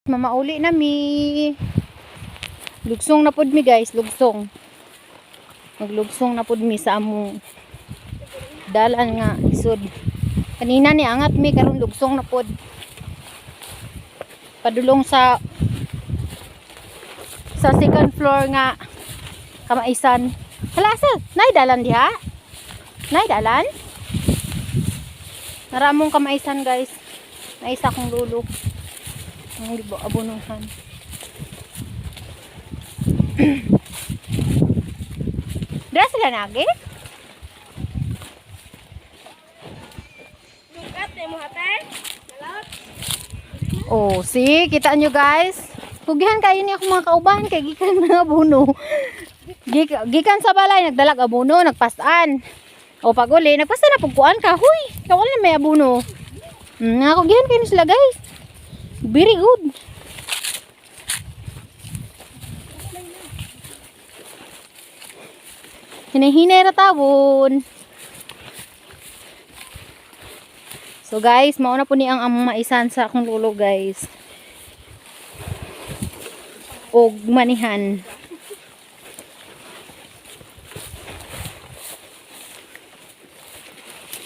Mamauli na mi. Lugsong na pud mi, guys, lugsong. Maglugsong na pud mi sa among dalan nga isod. Kanina ni angat mi, karon lugsong na pud. Padulong sa second floor nga kamaisan. Hala, asa? Nay dalan diha? Nay dalan? Naramong kamaisan, guys. Naisa kong lulo. Ang libo abunuhan. Dira sila nagi? Lukat mo hate. Nalot. Oh, see, kita nyo, guys. Kugihan kayo ni ako mga kauban kay gikan mga abuno. Gikan sa balay nagdalag abuno, nagpasaan. O pag uli, nagpasa na pugkuan ka. Huy, kawala na may abuno. Nga kugihan kayo ni sila, guys. Very good. Hinahinay ra tawon. So guys, mauna po ni ang among maisan sa akong lolo, guys. Og manihan.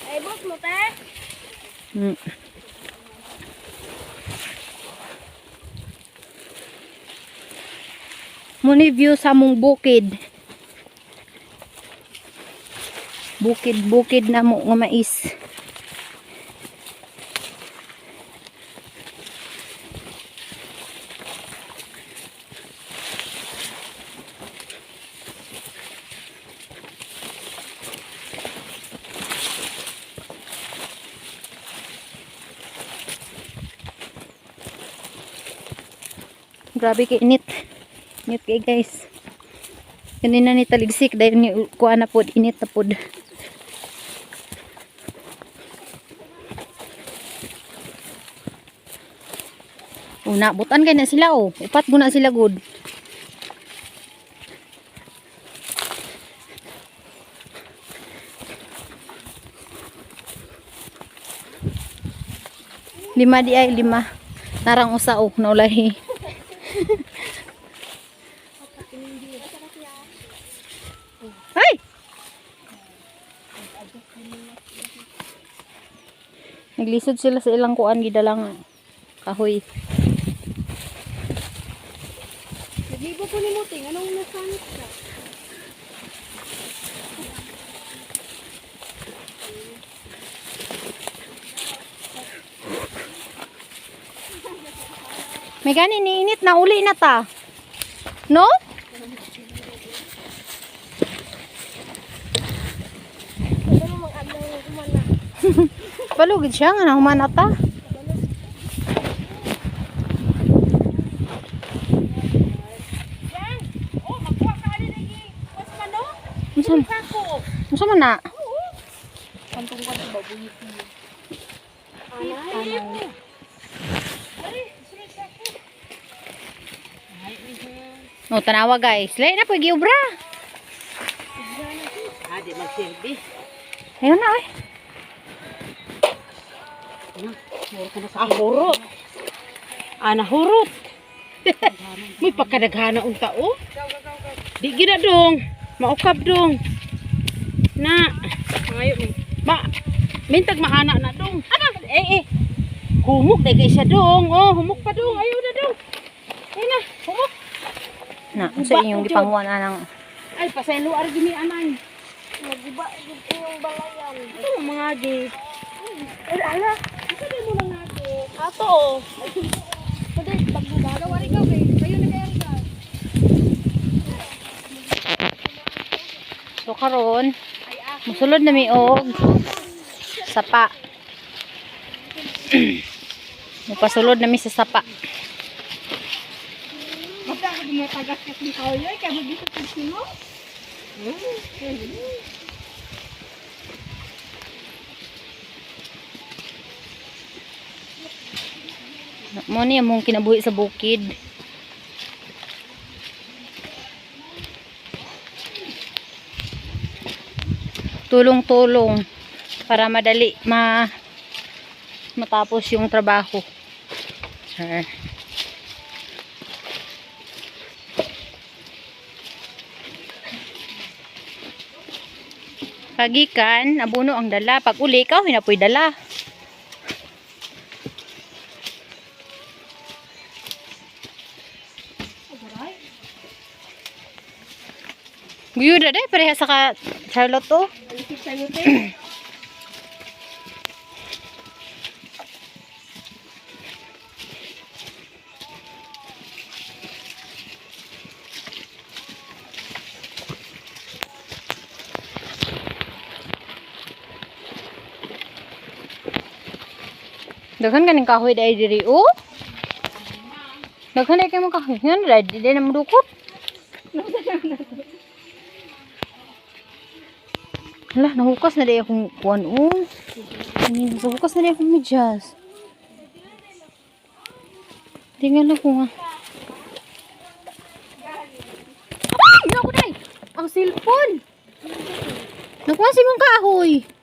Ay, boss mo te. Muni view sa among bukid. Bukid-bukid na mo nga mais. Grabe kay init. Init kay, guys. Kanina ni taligsik dahil ni kuha na pod, init na pod. Una, butan kay na sila oh. Upat guna sila good. Lima di ay lima. Narang usa oh, naulahi. Ay! Naglisod sila sa ilang kuan gidalang kahoy. Naglibo ko ni Muting. Anong nasanit ka? May gani niinit na uli na ta. No? Ano mo mag-adlaw ng kumana? Palugid siya nga nahuman na ta. Yan! Oh, magkuha ka ani lagi. Was man no? Unsa Sako. unsa man na? Pantong ko ba buyit niyo. Anay. No, tanawa, guys. Lain na pag giubra. Ah, di magsilbi. Ayun na oy. Ah, hurot. Ah, nahurot. May pagkadaghana unta oh. Di gina dong. Maukab dong. Na. Ma mintag maana na dong. Ano? Eh eh. Humok dai kay siya dong. Oh, humok pa dong. Ayaw na dong. Ay na, humok. Na, unsa inyong gipanguan anang Ay, pasaylo ar gini anay. Naguba gid yung balayan. Ito mo mga gi. Ay, ala. Asa di mo nang ako? Ato oh. Pwede pagbuba. Wari ka kay. Kayo na kayo ka. So karon, musulod na mi og sapa. Mupasulod na mi sa sapa. Basta ako gumatagas ka ng kahoy kay magisa sa sino. Mo ni among kinabuhi sa bukid. Tulong-tulong para madali matapos yung trabaho. Sure. Pagikan, abuno ang dala. Pag uli, ikaw hinapoy dala. Guyuda de, pareha sa ka Charlotte oh. to. Alisip sa'yo, te. Daghan ganing kahoy dai diri oh. Daghan dai kay mga kahoy. Ngan dai di na mudukot. Hala, nahukas na dai akong kuan oh. Ay, nahukas na dai akong medyas. Tingnan ako nga. Ay! Naku dai! Ang cellphone! Nakuha si mong kahoy.